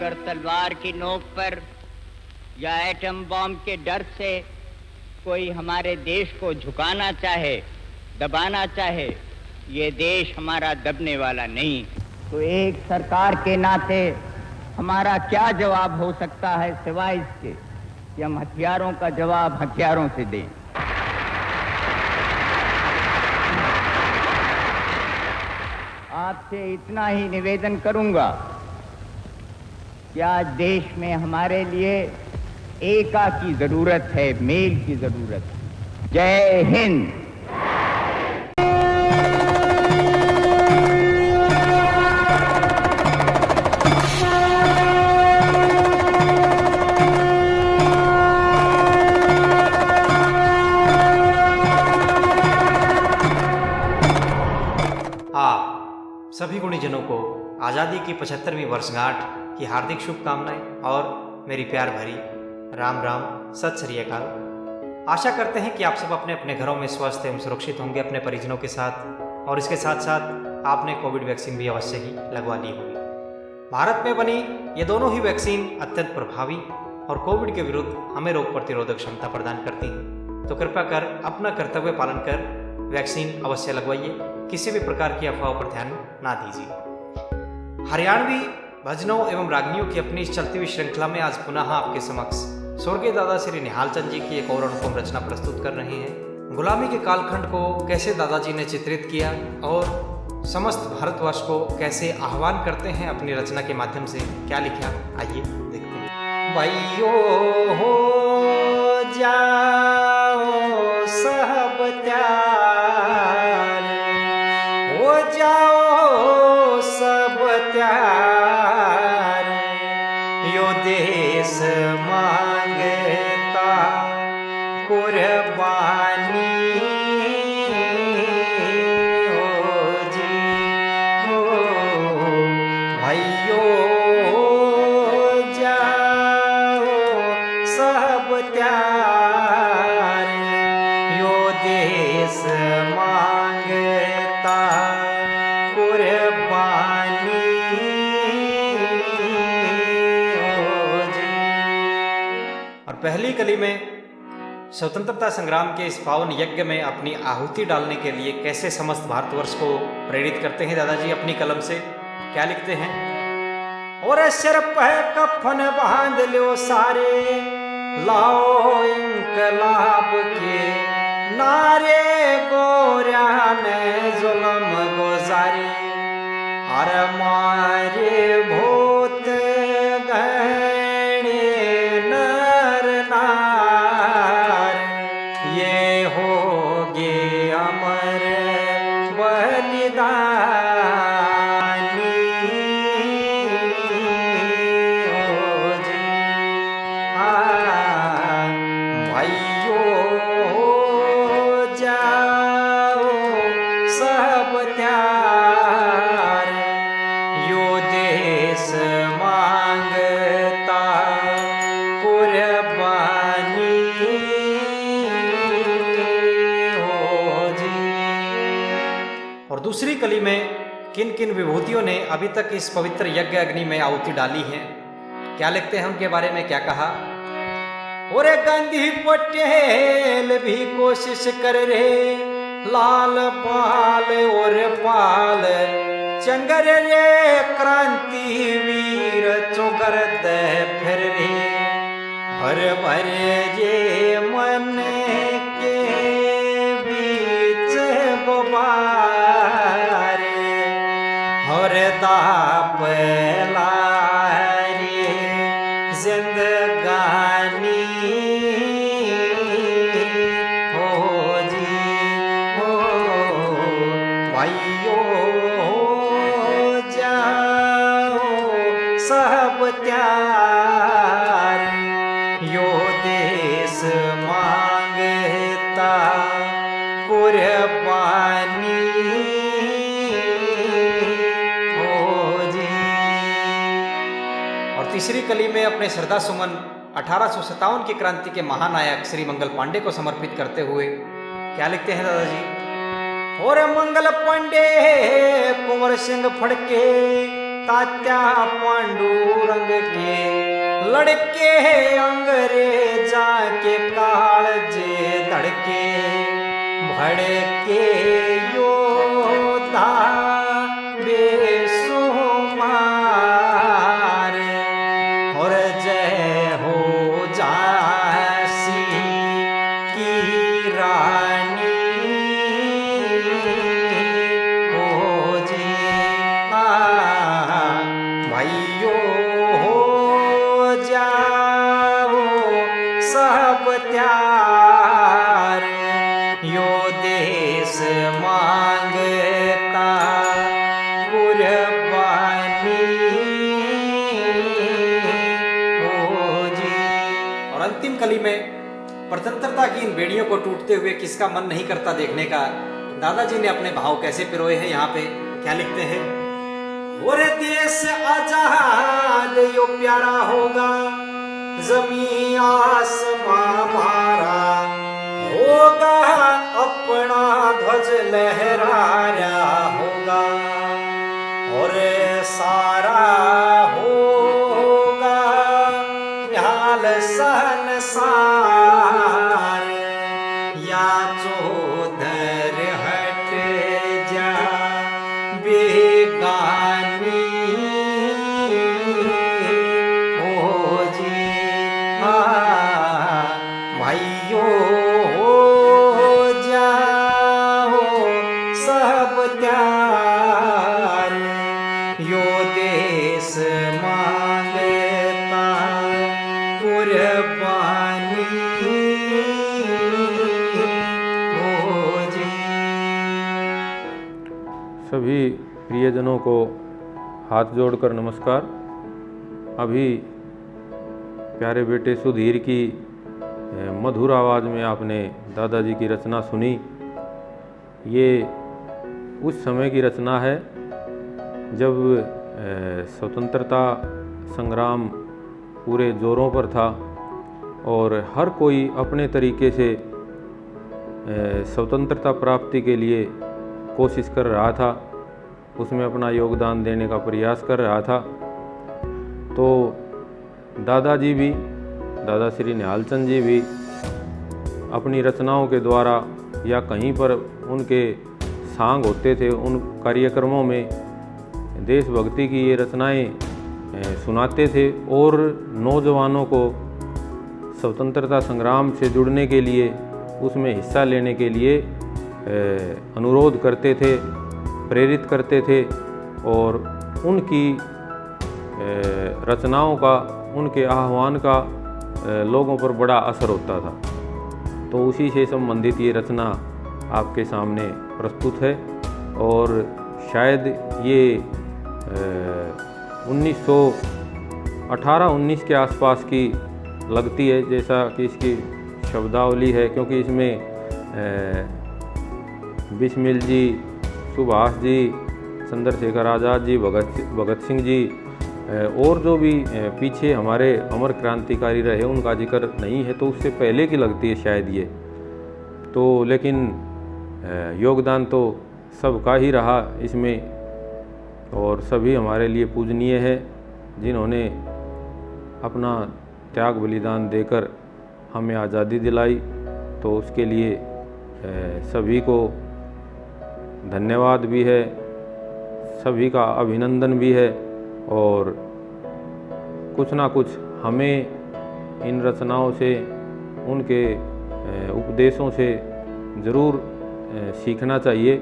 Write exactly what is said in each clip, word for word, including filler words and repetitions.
अगर तलवार की नोक पर या एटम बम के डर से कोई हमारे देश को झुकाना चाहे, दबाना चाहे, ये देश हमारा दबने वाला नहीं। तो एक सरकार के नाते हमारा क्या जवाब हो सकता है सिवाय इसके कि हम हथियारों का जवाब हथियारों से दें। आपसे इतना ही निवेदन करूंगा कि आज देश में हमारे लिए एका की जरूरत है, मेल की जरूरत है। जय हिंद। आप सभी गुणीजनों को आज़ादी की पचहत्तरवीं वर्षगांठ की हार्दिक शुभकामनाएं और मेरी प्यार भरी राम राम, सत श्री अकाल। आशा करते हैं कि आप सब अपने अपने घरों में स्वस्थ एवं सुरक्षित होंगे अपने परिजनों के साथ, और इसके साथ साथ आपने कोविड वैक्सीन भी अवश्य ही लगवा ली होगी। भारत में बनी ये दोनों ही वैक्सीन अत्यंत प्रभावी और कोविड के विरुद्ध हमें रोग प्रतिरोधक क्षमता प्रदान करती हैं। तो कृपया कर अपना कर्तव्य पालन कर वैक्सीन अवश्य लगवाइए। किसी भी प्रकार की अफवाहों पर ध्यान ना दीजिए। हरियाणवी भजनों एवं रागनियों की अपनी इस चलती हुई श्रृंखला में आज पुनः आपके समक्ष स्वर्गीय दादा श्री निहाल चंद जी की एक और अनुपम रचना प्रस्तुत कर रहे हैं। गुलामी के कालखंड को कैसे दादाजी ने चित्रित किया और समस्त भारतवर्ष को कैसे आह्वान करते हैं अपनी रचना के माध्यम से, क्या लिखा, आइए देखते हैं। भाइयों हो जाओ सब तैयार, हो जाओ सब तैयार, यो देश मांगता कुर्बानी हो जी, हो भाइयों हो जाओ सब तैयार, यो देश मांगता कुर्बानी हो जी। और पहली कली में स्वतंत्रता संग्राम के इस पावन यज्ञ में अपनी आहुति डालने के लिए कैसे समस्त भारतवर्ष को प्रेरित करते हैं दादाजी अपनी कलम से, क्या लिखते हैं? और सिर पे कफन बांध ल्यो सारे, लाओ इंकलाब के नारे, गोरया ने जुल्म गुजारे। अरे मारे भूत गणे नर नार, ये होगे अमर बलिदानी। ओ जी, आ, भाइयों हो जाओ सब तैयार, यो देश मांगता कुर्बानी हो जी। और दूसरी कली में किन किन विभूतियों ने अभी तक इस पवित्र यज्ञ अग्नि में आहुति डाली है, क्या लिखते हैं उनके बारे में, क्या कहा? और गांधी पटेल भी कोशिश कर रे, लाल पाल और पाल चंगर रे, क्रांति वीर चुगर दे फिर रे। हर भर ये मन के बीच गुब्बारे, हर दाप लारी जिंदगानी हो जी, हो भाइयों हो जाओ सब तैयार, यो देश मांगता कुर्बानी हो जी। और तीसरी कली में अपने श्रद्धा सुमन अठारह सौ सत्तावन की क्रांति के महानायक श्री मंगल पांडे को समर्पित करते हुए क्या लिखते हैं दादाजी? और मंगल पांडे कुंवर सिंह फड़के, आत्या पांडुरंग के लड़के, अंग्रेजा के कालजे धड़के, भड़के योद्धा बेसुमार। और जय हो झांसी की रानी, हो जी, आ, भाइयों, हो जाओ सब त्यार, यो देश मांगता कुर्बानी, हो जी। और अंतिम कली में, परतंत्रता की इन बेड़ियों को टूटते हुए किसका मन नहीं करता देखने का? दादाजी ने अपने भाव कैसे पिरोए हैं यहाँ पे, क्या लिखते हैं? और देश आजाद यो प्यारा होगा, जमी आसमां म्हारा होगा, अपना ध्वज लहरा रहा होगा। और सारा होगा निहाल संसार, या चौधर हट जा बेगानी, हो जी, हाँ। भाइयों, हो जाओ सब त्यार, यो देश मांगता कुर्बानी, हो जी। सभी प्रियजनों को हाथ जोड़कर नमस्कार। अभी प्यारे बेटे सुधीर की, ए, मधुर आवाज़ में आपने दादाजी की रचना सुनी। ये उस समय की रचना है जब, ए, स्वतंत्रता संग्राम पूरे जोरों पर था और हर कोई अपने तरीके से, ए, स्वतंत्रता प्राप्ति के लिए कोशिश कर रहा था, उसमें अपना योगदान देने का प्रयास कर रहा था। तो दादाजी भी, दादा श्री निहालचंद जी भी अपनी रचनाओं के द्वारा या कहीं पर उनके सांग होते थे, उन कार्यक्रमों में देशभक्ति की ये रचनाएं, ए, सुनाते थे और नौजवानों को स्वतंत्रता संग्राम से जुड़ने के लिए, उसमें हिस्सा लेने के लिए, ए, अनुरोध करते थे, प्रेरित करते थे और उनकी, ए, रचनाओं का, उनके आह्वान का, ए, लोगों पर बड़ा असर होता था। तो उसी से संबंधित ये रचना आपके सामने प्रस्तुत है और शायद ये, ए, उन्नीस सौ अठारह उन्नीस के आसपास की लगती है, जैसा कि इसकी शब्दावली है, क्योंकि इसमें, ए, बिस्मिल जी, सुभाष जी, चंद्रशेखर आज़ाद जी, भगत, भगत सिंह जी, ए, और जो भी, ए, पीछे हमारे अमर क्रांतिकारी रहे, उनका जिक्र नहीं है, तो उससे पहले की लगती है शायद ये। तो लेकिन, ए, योगदान तो सबका ही रहा इसमें, और सभी हमारे लिए पूजनीय है, जिन्होंने अपना त्याग बलिदान देकर हमें आज़ादी दिलाई। तो उसके लिए, ए, सभी को धन्यवाद भी है, सभी का अभिनंदन भी है और कुछ ना कुछ हमें इन रचनाओं से, उनके, ए, उपदेशों से ज़रूर, ए, सीखना चाहिए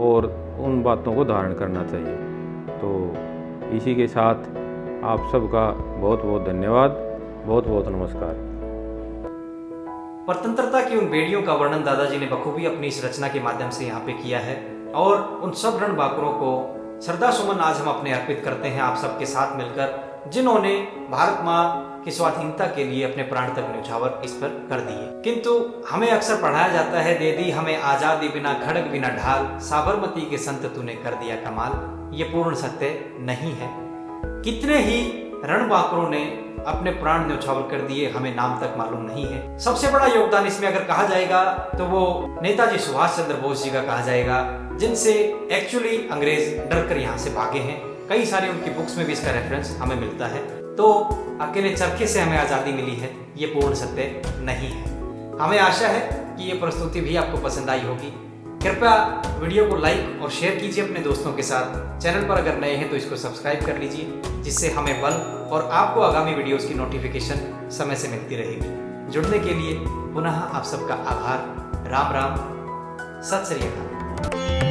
और उन बातों को धारण करना चाहिए। तो इसी के साथ आप सबका बहुत बहुत धन्यवाद, बहुत बहुत नमस्कार। परतंत्रता की उन बेड़ियों का वर्णन दादाजी ने बखूबी अपनी इस रचना के माध्यम से यहाँ पे किया है और उन सब रण बांकुरों को श्रद्धा सुमन आज हम अपने अर्पित करते हैं आप सबके साथ मिलकर, जिन्होंने भारत माँ की स्वाधीनता के लिए अपने प्राण तक न्यौछावर इस पर कर दिए। किंतु हमें अक्सर पढ़ाया जाता है, दे दी हमें आजादी बिना खड़ग बिना ढाल, साबरमती के संत तूने कर दिया कमाल। ये पूर्ण सत्य नहीं है। कितने ही रण बांकुरों ने अपने प्राण न्यौछावर कर दिए, हमें नाम तक मालूम नहीं है। सबसे बड़ा योगदान इसमें अगर कहा जाएगा तो वो नेताजी सुभाष चंद्र बोस जी का कहा जाएगा, जिनसे actually अंग्रेज डर कर यहाँ से भागे हैं। कई सारी उनकी बुक्स में भी इसका रेफरेंस हमें मिलता है। तो अकेले चरखे से हमें आज़ादी मिली है, ये पूर्ण सत्य नहीं है। हमें आशा है कि ये प्रस्तुति भी आपको पसंद आई होगी। कृपया वीडियो को लाइक और शेयर कीजिए अपने दोस्तों के साथ। चैनल पर अगर नए हैं तो इसको सब्सक्राइब कर लीजिए, जिससे हमें बल और आपको आगामी वीडियोज़ की नोटिफिकेशन समय से मिलती रहेगी। जुड़ने के लिए पुनः आप सबका आभार। राम राम, सत श्री अकाल।